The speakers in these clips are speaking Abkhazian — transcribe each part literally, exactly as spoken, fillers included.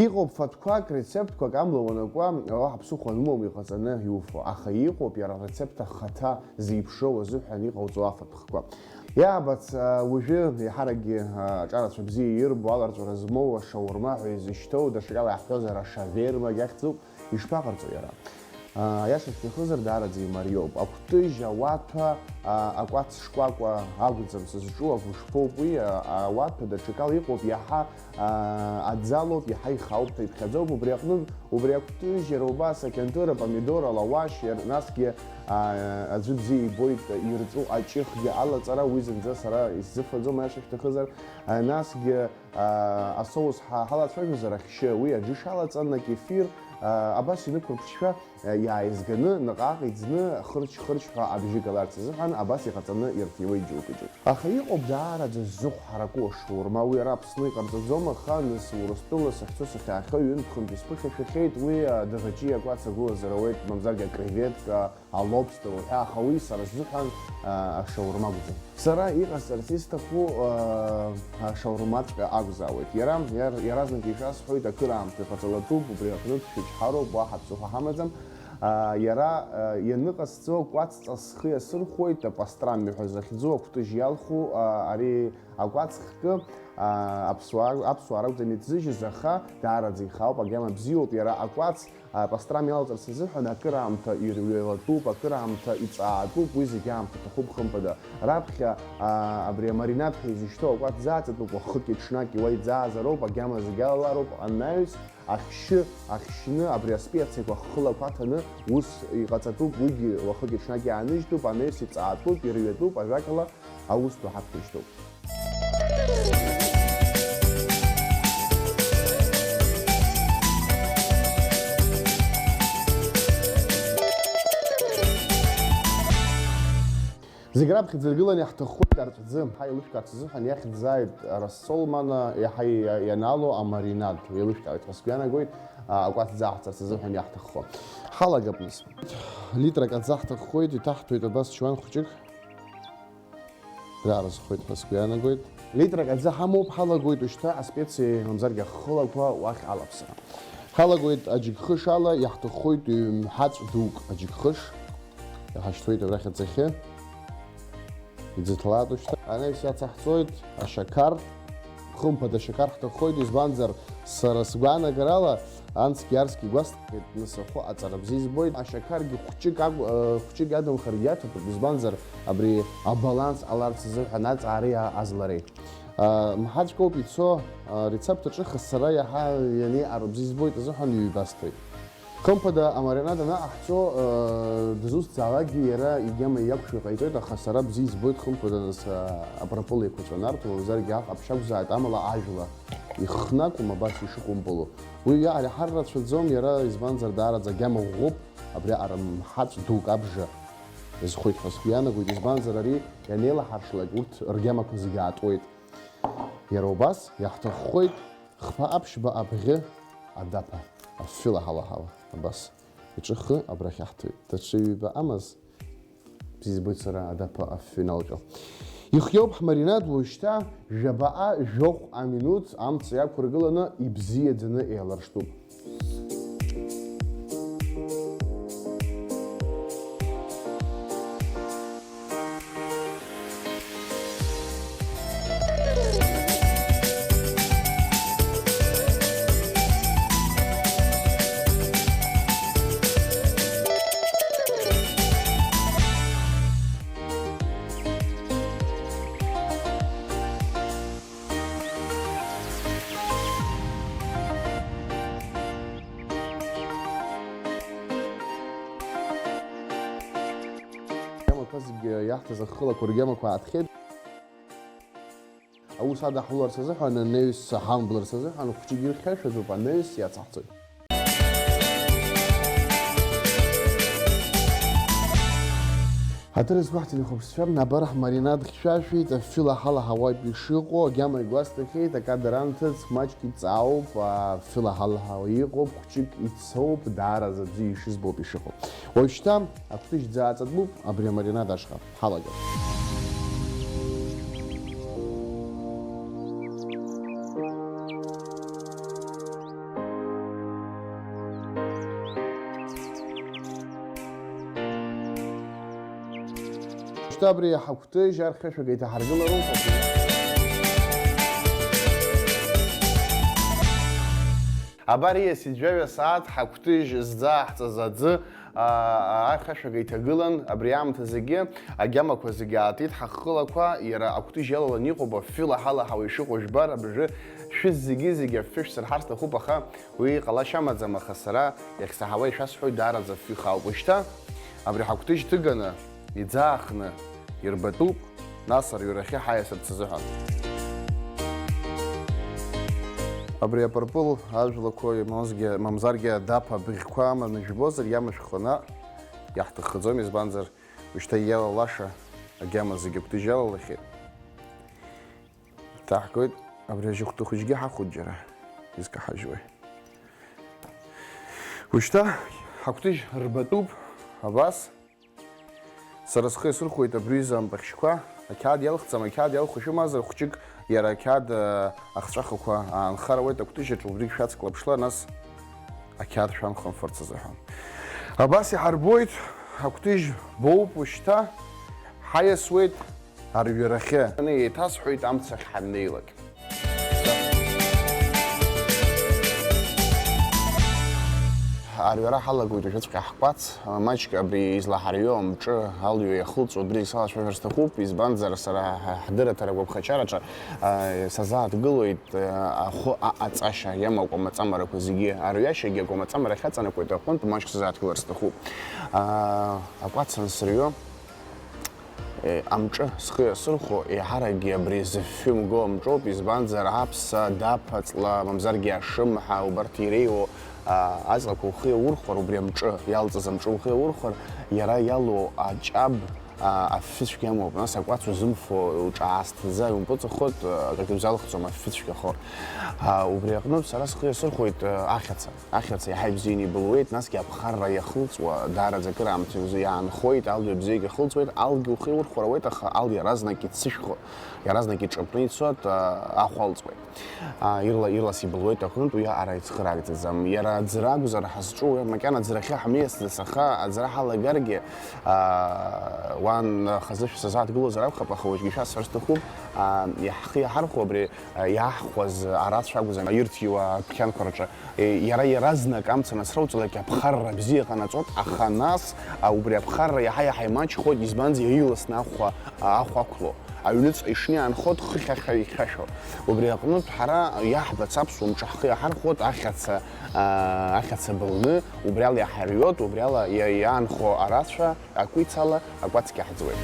Иҟоуп фатәқәак, рецептқәак амла уанакуа, уаҳа ԥсыхәа анумоу иҟаҵаны иуфо, аха иҟоуп иара арецепт ахаҭа зеиԥшроу азыҳәан иҟауҵо афатә. Хкәа. Иаабац, а, уажәы еиҳаракгьы, а, аҿарацәа бзиа ирбо, аларҵәара змоу ашаурма ҳәа изышьҭоу, даҽакала иаҳҳәозар, ашавермагь ахьӡуп, ишԥаҟарҵо иара? А, аиаша шәҭахызар, даараӡа имариоуп. Акәтыжь, ауаҭәа, а, акәац шкәакәа акәӡам сызҿу, агәышԥоуп уи, а, ауаҭәа даҽакала иҟоуп, иаҳа аа, аӡалоуп, иаҳа ихаауп ҳәа иԥхьаӡоуп, убри аҟнытә, убри акәтыжь иара убас акьантыр, апомидор, алауашь, иар-, насгьы, аа, аӡәы бзиа ибоит ирҵәу аҷыхгьы алаҵара, уи зынӡа сара исзыфаӡом, аиаша шәҭахызар, аа, насгьы, аа, асоус ҳа-, ҳалацәажәозар ахьшьы, уи аџьыш алаҵан, акефир, аа, абас инықәырԥшшәа, иааизганы, наҟ-ааҟ иӡны, хырч-хырч ҳәа абжьы галарц азыҳәан абас иҟаҵаны ирҭиуеит џьоукы-џьоукы. Аха иҟоуп даараӡа ззыхә ҳараку ашаурма, уи ара Аԥсны иҟарҵаӡом, аха нас Урыстәыла сахьцо сахьаахьоу ҩынтә-хынтә исԥыхьашәахьеит, уи, а, даӷаҷи акәац агәылазар ауеит, мамзаргьы акреветка, алобстер уҳәа, аха уи сара сзыҳәан, а, ашаурма акәӡам. Сара иҟасҵарц исҭаху, аа, ашаурмаҵәҟьа акәзаауеит. Иара, иар-, иаразнак ишәасҳәоит, акыраамҭа иҟаҵалатәуп, убри аҟнытә шәычҳароуп, уаҳа ԥсыхәа ҳамаӡам. Аа, иара, аа, ианыҟасҵо, кәацҵас схы иасырхәоит, апастрами ҳәа захьӡу, акәтыжь иалху, аа, ари акәац хкы, аа, аԥсуаа, аԥсуаа ракәӡам иҭзыжьыз, аха даараӡа ихаауп, агьама бзиоуп, иара акәац, а, пастрам иалҵырц азыҳәан акыраамҭа ирҩалатәуп, акыраамҭа иҵаатәуп, уи зегьы аамҭа аҭахуп, хымԥада. Раԥхьа, а, абри амаринад ҳәа изышьҭоу акәац ӡааҵатәуп, уахыки-ҽнаки уа иӡаазароуп, агьама зегьы алалароуп, анаҩс ахьшьы ахьшьны, абри аспециақәа хылақәа аҭаны ус иҟаҵатәуп, уигьы уахыки-ҽнаки ааныжьтәуп, анаҩс иҵаатәуп, ирҩатәуп, ажәакала, аус ду ҳаԥхьа ишьҭоуп. Зегь раԥхьаӡа иргыланы иаҳҭаххоит арҵәӡы. Ҳа еилышәкаарц азыҳәан иахьӡзааит Расцолмана, иаҳа иа-, ианаало амаринад. Еилышәкааит ҳәа сгәы иаанагоит, а, акәац ӡаҳҵарц азыҳәан иаҳҭаххо. Ҳалагап нас. Литрак аӡы ҳҭаххоит, иҭаҳҭәоит абас чуан хәҷык. Раарызхоит ҳәа сгәы иаанагоит. Литрак аӡы ҳамоуп, ҳалагоит ушьҭа аспециа, мамзаргьы ахылақәа уахь алаԥсара. Ҳалагоит аџьыкхыш ала, иаҳҭаххоит ҩ-мҳаҵә дук аџьыкхыш. Иҳашьҭуеит абрахь аӡахьы. Иӡыҭлаатәу шьҭа. Анаҩс иацаҳҵоит ашьақар. Хымԥада ашьақар ҳҭаххоит, избанзар, сара сгәаанагарала, анцгьы арсгьы игәасҭеит, нас ахәы аҵара бзиа избоит. Ашьақаргьы хәҷык акә-, э, хәҷык иадамхаргьы иаҭатәуп, избанзар, абри абаланс ҟаларц азыҳәан аҵаареи а-, азлареи. А, мҳаҵәкоуп ицо, а, рецепт аҿы, аха сара иаҳа ианеиҟароу бзиа избоит азыҳәан иҩбасҭоит. Хымԥада, амаринад анаҟаҳҵо, э, дызусҭзаалакгьы иара игьама иақәшәо иҟаиҵоит, аха сара бзиа избоит, хымԥада, нас, э, апропыл еиқәаҵәа анарҭо, мамзаргьы аҟаԥшь акәзааит, амала ажәла ихнакәым, абас ишыҟоумпылу. Уи иаҳа ҳаррацәаӡом, иара, избанзар, даараӡа агьама ӷәӷәоуп, абри аҟара мҳаҵә дук абжа иазхоит ҳәа сгәы иаанагоит, избанзар, ари ианеилаҳаршлак, урҭ ргьамақәа зегьы аатуеит. Иара убас иаҳҭаххоит хԥа аԥшьба абӷьы адаԥа, афҩы лаҳа-лаҳауа, абас. Иҿыххы абрахь иаҳҭоит. Даҽа ҩба амаз, бзиа збоит сара адаԥа афҩы иналҟьо. Ихиоуп ҳмаринад уажәшьҭа жәабаҟа жәохә аминуҭ амца иақәыргыланы ибзиаӡаны еиларштәуп. Ргьамақәа зегьы иаҳҭаз ахылақәа ргьамақәа аатхеит. Аус адаҳуларц азыҳәан, анаҩс ҳамблырц азыҳәан хәҷык ирхьашәаӡоуп, анаҩс иацаҳҵоит. Ҳаҭыр зқәаҳҵеит, ихәаԥшцәа, абар ҳмаринад хьшәашәеит, афҩы лаҳа-лаҳауа ауп ишыҟоу, агьама игәасҭахьеит, акадр анҭыҵ маҷк иҵаауп, афҩы лаҳа-лаҳауа иҟоуп, хәҷык ицоуп, даараӡа бзиа ишызбо ауп ишыҟоу. Уажәшьҭа акәтыжь ӡааҵатәуп абри амаринад ашҟа. Ҳалагап. Абри ҳакәтыжь архьышәага иҭаҳаргылароуп. Абар ииасит жәаҩа сааҭ ҳакәтыжь зӡааҳҵаз аӡы, аа, архьышәага иҭагылан, абри аамҭа зегьы агьамақәа зегьы аатит, ҳахылақәа иара акәтыжь иалалан иҟоуп, афҩы лаҳа-лаҳауа ишыҟоу жәбар, абыржәы шәызегьы-зегьы афҩы шәсырҳар сҭахуп, аха уи ҟалашьа амаӡам, аха сара иахьсаҳауа ишәасҳәоит, даараӡа афҩы хаауп. Ушьҭа абри ҳакәтыжь ҭыганы, иӡаахны ирбатәуп, нас арҩарахьы ҳаиасырц азыҳәан. Абри апырпыл ажәлақәа, имазгьы, мамзаргьы адаԥа бӷьқәа аманы ижәбозар, иамышәхуа наҟ иаҳҭаххаӡом, избанзар, ушьҭа иалалаша агьама зегьы акәтыжь иалалахьеит. Иҭаҳгоит абри ажьыхәҭы хәыҷгьы ҳахәоит џьара, изкаҳажьуеи. Ушьҭа ҳакәтыжь рбатәуп, абас. Сара схы иасырхәоит абри изы ампахьшьқәа, ақьаад иалхӡам, ақьаад иалху шәымазар, хәҷык иара ақьаад, э, ахҵәахақәа аанхар ауеит акәтыжь аҿы, убригь шәацклаԥшла, нас ақьаад шәанхымфарц азыҳәан. Абас иҳарбоит, акәтыжь боуп ушьҭа, ҳаиасуеит арҩарахьы. Еиҭасҳәоит амцахь ҳаннеилак. Арҩара ҳалагоит уажәыҵәҟьа ҳкәац, маҷк абри излаҳарҩо амҿы алҩа иахылҵуа, абри салацәажәар сҭахуп, избанзар, сара ҳдырраҭара агәаԥхачараҿы, а, сазааҭгылоит, а, ахәы аҟаҵашьа иамоу акәамаҵамарақәа зегьы, арҩашьагьы акәамаҵамара ахьаҵанакуеит аҟынтә маҷк сазааҭгылар сҭахуп. А, акәац ансырҩо, Е, амҿы схы иасырхәо, еиҳаракгьы абри зыфҩы мго амҿоуп, избанзар, аԥса, даԥа, ҵла, мамзаргьы ашымҳа, убарҭ иреиуоу, а, аҵлақәа ухы иаурхәар, убри амҿы, иалҵыз амҿы ухы иаурхәар, иара иалоу аҷаб, а, афҩы цәгьа амоуп. Нас акәац узымфо, уҿаасҭӡа иумпыҵахоит, а, акгьы узалхӡом афҩы цәгьахо. А, убри аҟнытә сара схы иасырхәоит, а, ахьаца. Ахьаца иаҳа ибзианы ибылуеит, насгьы аԥхарра иахылҵуа даараӡа акыраамҭа иаанхоит, алҩа бзиагьы ахылҵуеит, алгьы ухы иаурхәар ауеит, аха ал иаразнак иццышәхо, иаразнак иҿаԥны ицо, а, ахә алҵуеит. А, ирла-, ирлас ибылуеит аҟнытә, уи аҟара ицхыраагӡаӡам. Иара аӡра акәзар ҳазҿу, уи макьана аӡрахьы ҳмиасӡац, аха аӡра ҳалагаргьы, а, уан хазы шәсазааҭгылозар акәхап, аха уажәгьы шәасҳәар сҭахуп, а, иаҳхы иаҳархәо абри, а, иаҳхәаз арацәа акәзар, ирҭиуа адәқьанқәа рҿы. Е, иара иаразнак амца анацрауҵалак аԥхарра бзиа ҟанаҵоит, аха нас, а, убри аԥхарра иаҳа-иаҳа имаҷхоит, избанзар, иара иласны ахәа, а, ахә ақәло. Аҩныҵҟа ишнеи аанхоит хыхь ахьа ихьшәашәо. Убри аҟнытә ҳара иаҳбац аԥсуа мҿы ҳхы иаҳархәоит, ахьаца, а, ахьаца былны, убри ала иаҳарҩоит, убри ала иа-, иаанхо арацәа, акәицала акәацқьа ҳӡуеит.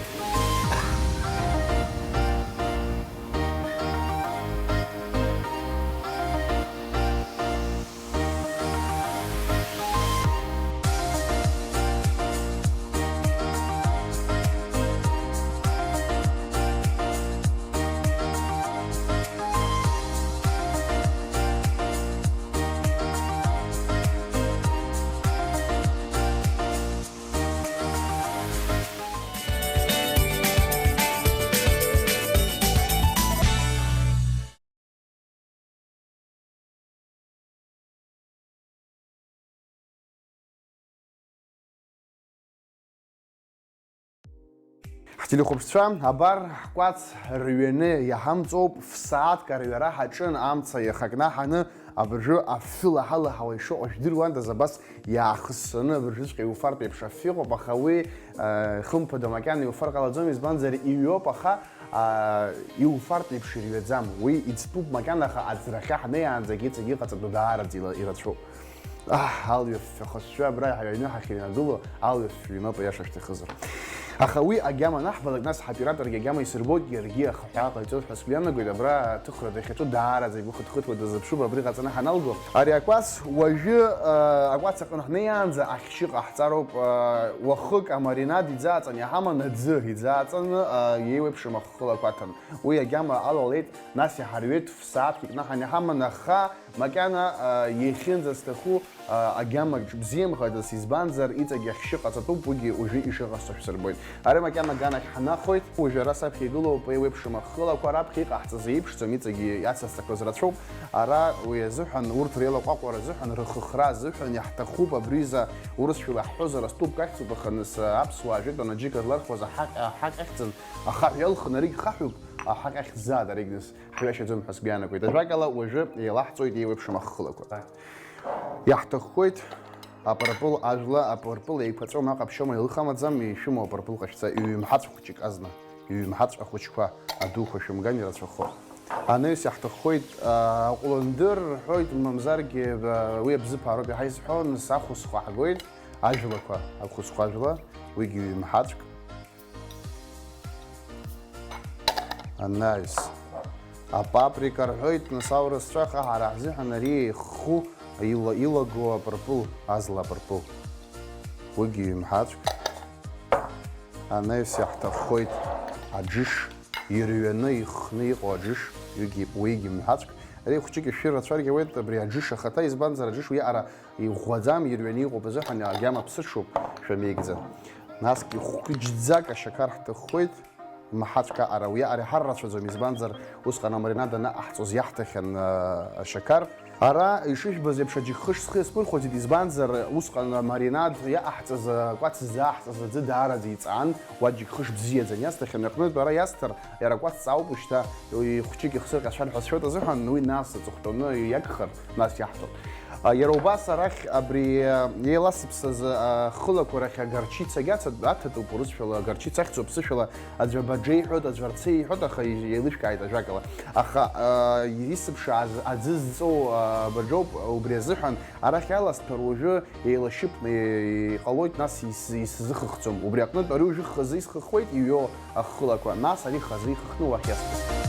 Ҳтелехәаԥшцәа, абар, ҳкәац рҩаны иҳамҵоуп, ф-сааҭк арҩара ҳаҿын, амца иахакнаҳаны, абыржәы афҩы лаҳа-лаҳауа ишыҟоу жәдыруандаз, абас иаахыссаны абыржәыҵәҟьа иуфартә еиԥш афҩы ыҟоуп, аха уи, э, хымԥада макьана иуфар ҟалаӡом, избанзар, иҩоуп, аха, а, иуфартә еиԥш ирҩаӡам. Уи иӡтәуп макьана, аха аӡрахьы ҳнеиаанӡагь иҵегь иҟаҵатәу даараӡа ила-, ирацәоуп. Аҳ, алҩа фҩы ахышәшәа абра ҳаҩны ҳахьыҩнагылоу, алҩа фҩы иноуп, аиаша шәҭахызар. Аха уи агьама анаҳбалак, нас ҳоператоргьы агьама исырбоит, иаргьы ахҳәаа ҟаиҵоит ҳәа сгәы иаанагоит, абра аҭыхра дахьаҿу даараӡа игәы хыҭхыҭуа дазыԥшуп, абри ҟаҵаны ҳаналго. Ари акәац уажәы, э, акәац аҟны ҳнеиаанӡа ахьшьы ҟаҳҵароуп, э, уахык амаринад иӡааҵан иҳаман аӡы, иӡааҵаны, э, еиуеиԥшым ахы хылақәа аҭан. Уи агьама алалеит, нас иҳарҩеит, ф-сааҭк икнаҳан иҳаман, аха Макьана, а, иахьынӡасҭаху, а, агьамаҿ бзиамхадаз, избанзар, иҵегь ахьшьы ҟаҵатәуп, уигьы уажәы ишыҟасҵо шәсырбоит. Ара макьана аганахь ҳнахоит, уажәы ара саԥхьа игылоуп еиуеиԥшым ахылақәа, раԥхьа иҟаҳҵаз еиԥшӡам, иҵегь иацасҵақәаз рацәоуп. Ара уи азыҳәан, урҭ реилаҟәаҟәара азыҳәан, рыхыхра азыҳәан иаҳҭахуп абри изы урысшәала иаҳҳәозар аступка ахьӡуп, аха нас аԥсуаа жәытәан аџьыка злархуаз аҳаҟь-, аҳаҟь ахьӡын, ахаҳә иалхын, аригь хаҳәуп, аҳаҟь ахьӡзаат аригь нас. Ҳҩашьаӡом ҳәа сгәы иаанагоит. Ажәакала, уажәы еилаҳҵоит еиуеиԥшым ахылақәа. Иаҳҭаххоит апырпыл ажәла, апырпыл еиқәаҵәома, ҟаԥшьома, илыхамаӡам, ишәымоу апырпыл ҟашәҵа, иҩымҳацә хәыҷык азна, иҩымҳацә ахәыҷқәа адуқәа шәымган ирацәахо. Анаҩс иаҳҭаххоит, а, аҟәланды рҳәоит, мамзаргьы, а, уи абзыԥаароуп иаҳа изҳәо, нас ахәысхәа ҳгоит, ажәлақәа, ахәысхәа ажәла, уигьы ҩымҳацәк. Анаҩс, апаприка рҳәоит, нас аурысцәа, аха ҳара ҳзыҳәан ари иху ила-, илаго апырпыл, азла апырпыл. Уигьы ҩымҳацәк. Анаҩс иаҳҭаххоит аџыш, ирҩаны, иххны иҟоу аџыш, уигьы, уигьы мҳацәк. Ари хәҷык ишәыр рацәаргьы ауеит, абри аџыш ахаҭа, избанзар, аџыш уиаҟара иӷәӷәаӡам, ирҩаны иҟоуп азыҳәан, агьама ԥсыҽуп, шәамеигӡа. Насгьы хәыҷӡак ашьақар ҳҭаххоит, мҳаҵәк аҟара, уи аҟара иҳаррацәаӡом, избанзар, усҟан амаринад анаҟаҳҵоз иаҳҭахьан, а, ашьақар. Ара, ишыжәбаз еиԥш, аџьыкхыш схы иасԥырхәаӡеит, избанзар, усҟан амаринад иаҟаҳҵаз, акәац ззааҳҵаз аӡы даараӡа иҵаан, уа аџьыкхыш бзиаӡан иасҭахьан, аҟнытә ара иасҭар, иара акәац ҵаауп, ушьҭа ихәҷык ихсырҟьацәан ҳәа сҳәоит азыҳәан, уи нас аҵыхәтәаны иагхар, нас иаҳҭон. А, иара убас арахь абри, а, еиласыԥсаз, а, хылақәа рахь агарчицагь аца-, аҭатәуп, урысшәала агарчица ахьӡуп, ԥсышәала аӡәабаџа иҳәоит, аӡәарца иҳәоит, аха и-, еилышәкааит ажәакала. Аха, а, исыԥшааз аӡы зҵоу, а, абаџоуп, убри азыҳәан арахь иаласҭәар уажәы еилашьыпны иҟалоит, нас ис-, исзыхыхӡом. Убри аҟнытә ари уажәы хазы исхыхуеит, иҩо ахылақәа, нас ари хазы ихыхны уахь иасҭоит.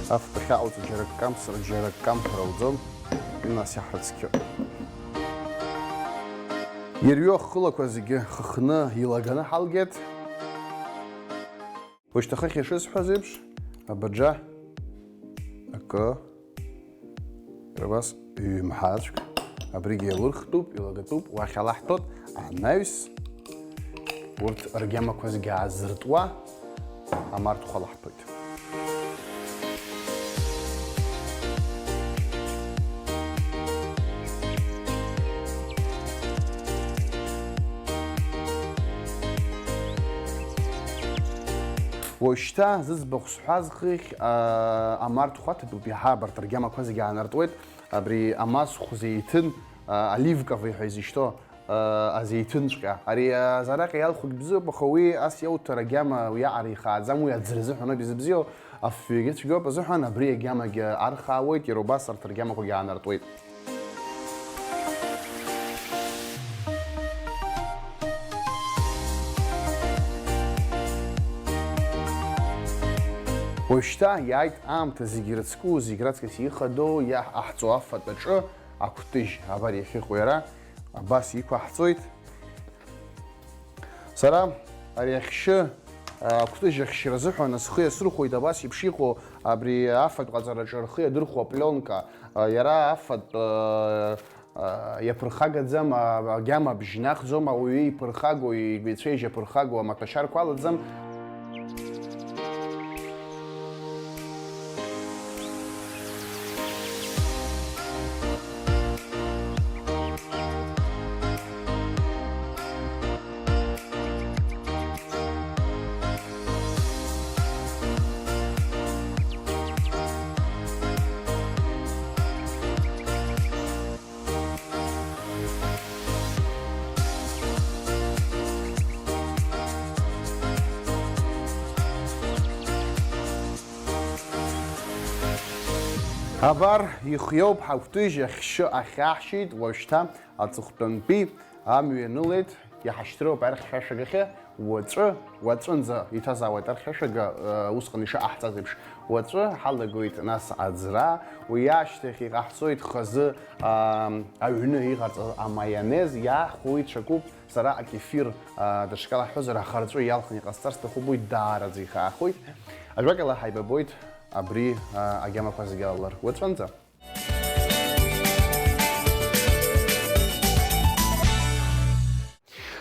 Афбахьа ҟауҵо џьара ккамсра, џьара ккамԥара ауӡом, нас иаҳрыцқьоит. Ирҩо ахылақәа зегьы хыхны илаганы ҳалгеит. Ушьҭа хыхь ишысҳәаз еиԥш, абаџа акы, абас ҩымҳаҵәк, абригьы иалырхтәуп, илагатәуп, уахь алаҳҭоит, анаҩс урҭ ргьамақәа зегьы аазыртуа, амарҭхәа алаҳҭоит. Уажәшьҭа зыӡбахә сҳәаз хыхь, аа, амарҭ хәаҭатәуп, иаҳа абарҭ ргьамақәа зегьы аанартуеит, абри амас хәзеиҭын, аа, оливковый ҳәа изышьҭоу, аа, азеиҭынҵәҟьа. Ари, аа, зараҟа иалхугь бзиоуп, аха уи ас иауҭар агьама уиаҟара ихааӡам, уи аӡра азыҳәаноуп изыбзиоу, афҩагьы цәгьоуп азыҳәан, абри агьамагьы архаауеит, иара убас арҭ ргьамақәагьы аанартуеит. Уажәшьҭа иааит аамҭа зегьы ирыцку, зегь раҵкыс ихадоу, иаҳ-, иаҳҵо афатә аҿы акәтыжь, абар иахьыҟоу иара, абас иқәаҳҵоит. Сара ари ахьшьы, а, акәтыжь ахьшьра азыҳәан схы иасырхәоит абас еиԥш иҟоу абри афатә ҟаҵараҿы рхы иадырхәо апленка, а, иара афатә, а, а, иаԥырхагаӡам, а, агьама бжьнахӡом, ауаҩы иԥырхагоу, игәеицәеижь иаԥырхагоу амаҭәашьарқәа алаӡам. Абар, ихиоуп ҳакәтыжь ахьшьы ахьаҳшьит, уажәшьҭа аҵыхәтәантәи амҩа ианылеит, Иҳашьҭроуп архьшәашәагахьы, уаҵәы, уаҵәынӡа иҭазаауеит архьшәашәага, э, усҟан ишаҟаҳҵаз еиԥш. Уаҵәы ҳалагоит нас аӡра, уи ашьҭахь иҟаҳҵоит хазы, аа, аҩны иҟарҵаз амаионез, иаахәо уи ҽакуп, сара акефир, аа, даҽакала ҳҳәозар, ахарҵәы иалхны иҟасҵар сҭахуп, уи даараӡа ихаахоит. Ажәакала, ҳаибабоит абри, аа, агьамақәа зегьы алалар. Уаҵәынӡа!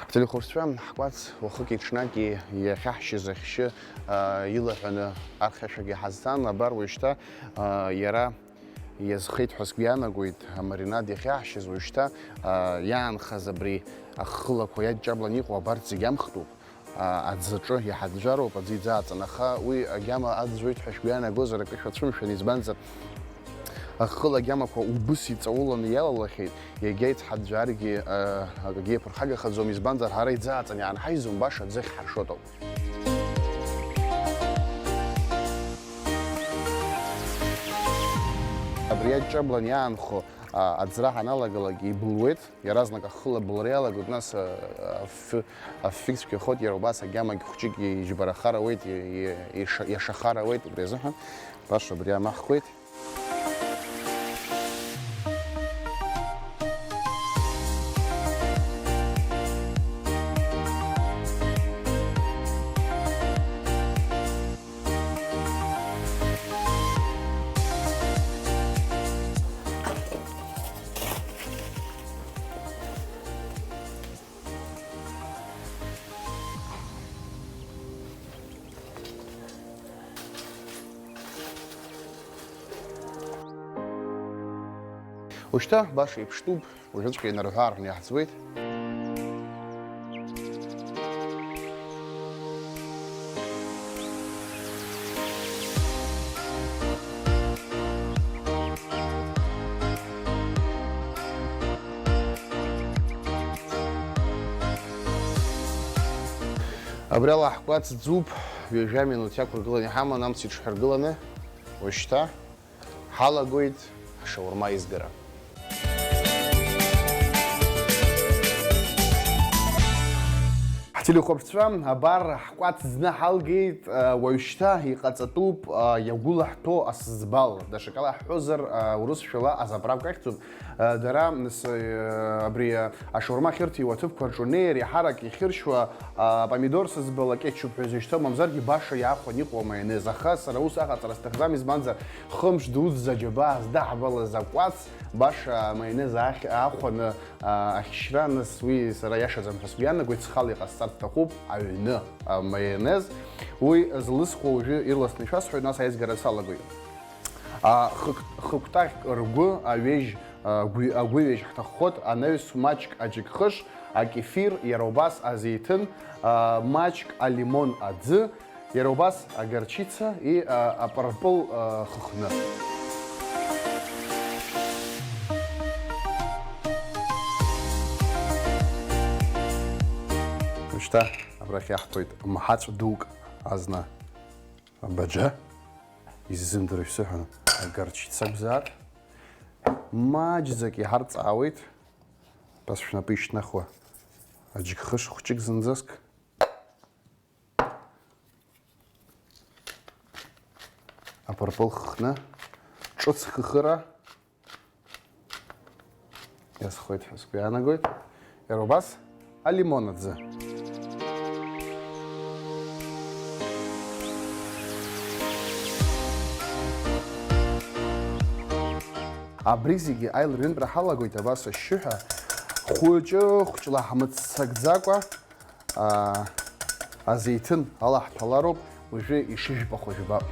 Ателехәаԥшцәа, ҳкәац уахыки-ҽнаки иахьаҳшьыз ахьшьы, аа, илаҳәаны архьашәагьы ҳазҭан, абар уажәшьҭа, аа, иара иазхеит ҳәа сгәы иаанагоит, амаринад иахьаҳшьыз уажәшьҭа, аа, иаанхаз абри ахылақәа иадҷаблан иҟоу абарҭ зегь амхтәуп. А, аӡаҿы иҳаӡәӡәароуп, аӡы иӡааҵан, аха уи агьама аӡәӡәоит ҳәа шәгәы иаанагозар акы шәацәымшәан, избанзар, ахыла агьамақәа убыс иҵауланы иалалахьеит, иагьа иҵҳаӡәӡәаргьы, а, акгьы иаԥырхагахаӡом, избанзар, ҳара иӡааҵан иаанҳаизон, баша аӡы ахьҳаршоит ауп. Абри аҷҷаблан иаанхо, а, аӡра ҳаналагалак ибылуеит. Иаразнак ахыла былра иалагоит, нас, а, аф-, аффиксқәа ихоит, иара убас агьамагь хәҷык иџьбарахар ауеит, и-, и-, иша-, иашахар ауеит, убри азыҳәан баша абри амаҳхуеит. Ушьҭа баша иԥштәуп, уажәыҵәҟьа инарҳәы-аарҳәны иаҳӡуеит. Абри ала ҳкәац ӡуп, ҩажәа минуҭ иақәыргыланы иҳаман, амца иҽҳәаргыланы, уажәшьҭа ҳалагоит ҳшаурма аизгара. Ҳтелехәаԥшцәа, абар, ҳкәац зны ҳалгеит, уажәшьҭа иҟаҵатәуп иагәылаҳҭо асызбал, даҽакала ҳҳәозар, урысшәала азаправка ахьӡуп. Дара, нас, абри ашаурма ахьырҭиуа аҭыԥқәа рҿы унеир, иаҳарак ихьыршьуа апомидор сызбала, кетчуп ҳәа изышьҭоу, мамзаргьы баша иаахәаны иҟоу амаионез. Аха сара ус аҟаҵара сҭахӡам, избанзар, хымш дуӡӡа аџьабаа здаҳбалаз акәац баша амаионез ахь-, аахәаны, а, ахьшьра, нас уи сара иашаӡам ҳәа сгәы иаанагоит, схала иҟасҵар сҭахуп аҩны амаионез. Уи злысхуа уажәы ирласны ишәасҳәоит, нас аизгара салагоит. А, хык-, хыкәтаӷьк ргәы аҩежь, а, гәи-, агәыҩежь ҳҭаххоит, анаҩс маҷк аџьыкхыш, акефир, иара убас азеиҭын, а, маҷк алимон аӡы, иара убас агорчица и, а, апырпыл, а, хыхны. Шьҭа абрахь иаҳҭоит мҳаҵә дук азна. Абаџьа, иззымдыруа шәсыҳәан, агорчица акәзаап. Маҷӡак иҳарҵаауеит, абас шәнапы ишьҭнахуа аџьыкхыш хәҷык зынӡаск. Апырпыл хыхны, ҿыц хыхыра. Иазхоит ҳәа сгәы иаанагоит. Иара убас алимон аӡы. Абри зегьы аиларҩынтәра ҳалагоит абас ашьшьыҳәа хәыҷы-хәыҷла ҳмыццакӡакәа. Аа, азеиҭын ала ҳҭалароуп, уажәы ишыжәбахо жәбап.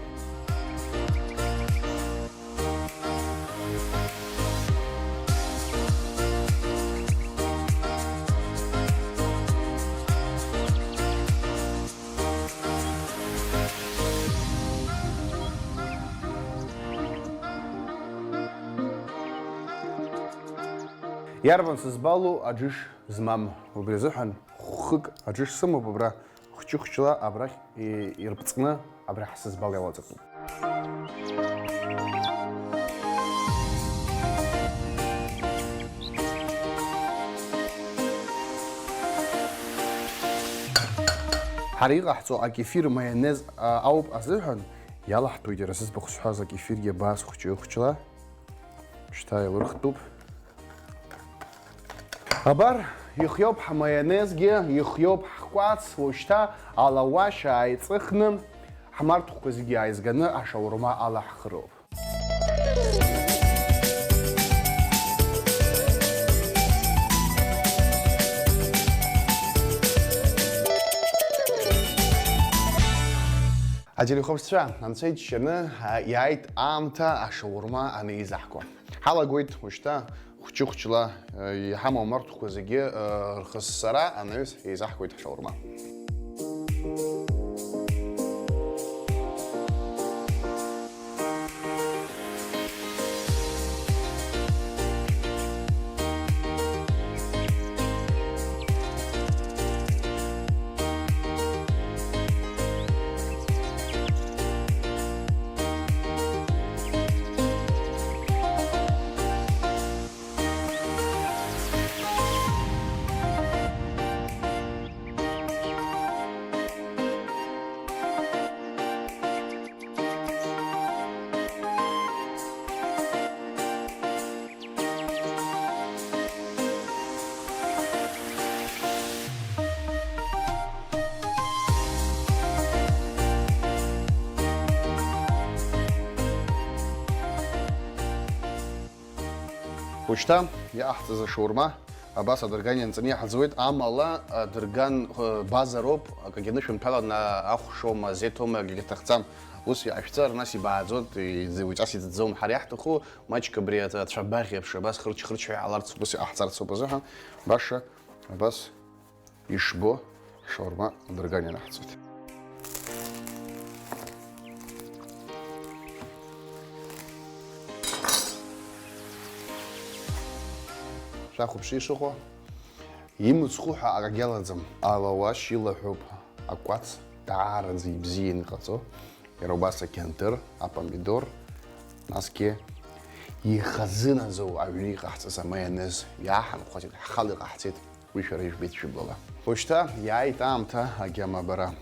Иарбан сызбалу аџыш змам? Убри азыҳәан хәык аџыш сымоуп абра, хәҷы-хәҷла абрахь и-, ирԥҵны абри ҳсызбал иалаҵатәуп. Ҳара иҟаҳҵо акефир майонез, а, ауп азыҳәан, иалаҳтәуеит иара зыӡбахә сҳәаз акефиргьы абас хәҷы-хәҷла. Шьҭа еилырхтәуп. Абар, ихиоуп ҳмайонезгьы, ихиоуп ҳкәац, уажәшьҭа алауашь ааиҵыхны, ҳмарҭәқәа зегьы ааизганы ашаурма алаҳхыроуп. Ателехәаԥшцәа, анцәа иџьшьаны, а, иааит аамҭа ашаурма анеизаҳго. Ҳалагоит уажәшьҭа хәҷы-хәҷла, э, иҳамоу амарҭәқәа зегьы, э, рхыссара, анаҩс еизаҳгоит ҳшаурма. Ушьҭа иаҳҵаз ашаурма абас адырган ианҵаны иаҳӡуеит, амала адырган, э, базароуп, акгьы анышәынҭәалан, ахә шоума, азеҭ оума, акгьы аҭахӡам. Ус иаашәҵар, нас ибааӡоит, иӡ-, уаҩҵас иӡӡом. Ҳара иаҳҭаху маҷк абри ац-, ацәабаӷь еиԥш абас хырч-хырчҳәа иҟаларц, ус иҟаҳҵарц ауп азыҳәан, баша абас ишбо, шаурма адырган ианаҳҵоит. Шәахәаԥши ишыҟоу, имыцхәу ҳәа акагьы алаӡам. Алауашь илаҳәоуп акәац, даараӡа ибзианы иҟаҵо. Иара убас акьантыр, апомидор, насгьы ихазынаӡоу аҩны иҟаҳҵаз амаионез иааҳамхәацит, ҳхала иҟаҳҵеит, уи шәара ижәбеит шәыблала. Ушьҭа иааит аамҭа агьама абара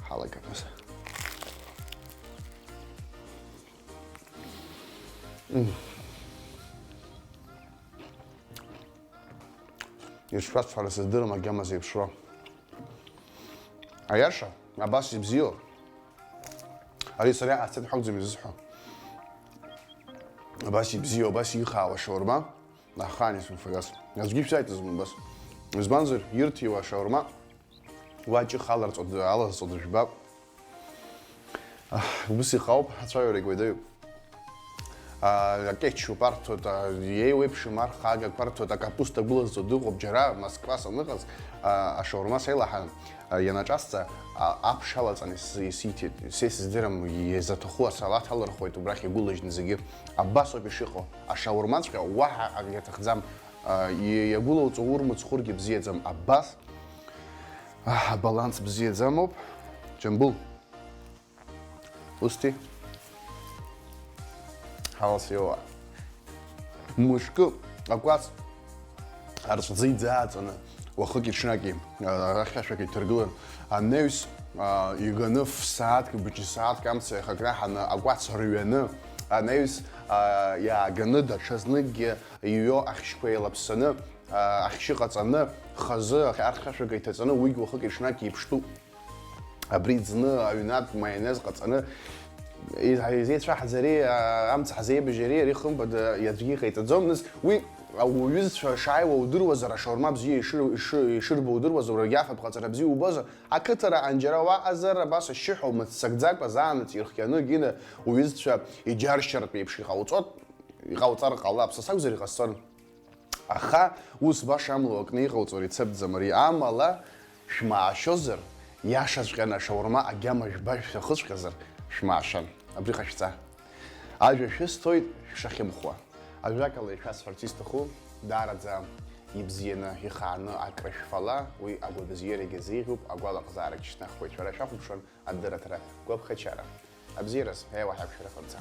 ҳалагап азы. Мм. Ишшәасҳәара сыздырам агьама зеиԥшроу. Аиаша, абас ибзиоу. Ари сара иҟасҵеит ҳәа акәӡам изысҳәо. Абас ибзиоу, абас ихаау ашаурма, ахаан исымфаӡац. Аӡәгьы ишәзааиҭызм убас. Избанзар, ирҭиуа ашаурма, уа ҷыхха аларҵо, алазҵо дыжәбап. Аҳ, убыс ихаауп, ацәаҩарагь уадаҩуп. А, акьычуп арҭоит, а, еиуеиԥшым архагақәа арҭоит, акапуста гәылазҵо дыҟоуп, џьара Москва саныҟаз, а, ашаурма сеилаҳан, а, ианаҿасҵа, а, аԥш алаҵан ис-, исиҭеит. Са исыздырам, изаҭаху асалаҭ алырхуеит убрахь игәылажьны зегьы. Абас ауп ишыҟоу, ашаурмаҵәҟьа уаҳа акгьы аҭахӡам, а, и-, иагәылоуҵо урмыцхәыргьы бзиаӡам, абас, а, абаланс бзиаӡамоуп. Џьамбул. Усҭи? Ҳалас иоуа. Мышкы акәац арҵәӡы иӡааҵаны, уахыки-ҽнаки, а, ахьшәашәак иҭаргылан, анаҩс, а, иганы ф-сааҭк, быжь сааҭк амца иахакнаҳаны, акәац рҩаны, анаҩс, а, иааганы даҽазныкгьы иҩо ахьшьқәа еилаԥсаны, а, ахьшьы ҟаҵаны, хазы ахь-, архьшәашәак иҭаҵаны, уигь уахыки-ҽнаки иԥштәуп. Абри ӡны аҩнатә маионез ҟаҵаны, и-, изеицәаҳаӡари, а, амца ҳзеибажьари, ари хымԥада аӡәгьы иҟаиҵаӡом. Нас уи уҩызцәа шааиуа удыруазар, ашаурма бзиа ишыр-, ишыр-, ишырбо удыруазар, уаргьы афатә ҟаҵара бзиа убозар, ақыҭара анџьара уаҟазар, абас ашьшьыҳәа умыццакӡакәа, заанаҵ ирхианы, гьина уҩызцәа иџьаршьартә еиԥш иҟауҵот, иҟауҵар ҟалап, са сакәзар иҟасҵон. Аха ус баша амла уакны иҟауҵо рецептӡам ари, амала шәмаашьозар, иашаҵәҟьаны ашаурма агьама жәба шәахыҵәҟьазар, шәмаашьан. Абри ҟашәҵа. Ажәа шәысҭоит шәшахьымхуа. Ажәакала, ишәасҳәарц исҭаху, даараӡа ибзианы, ихааны акрышәфала, уи агәабзиарагьы азеиӷьуп, агәалаҟазаарагь шьҭнахуеит. Шәара шәахәаԥшуан адырраҭара гәаԥхачара. Абзиараз, еуаҳа аиқәшәара ҟарҵа.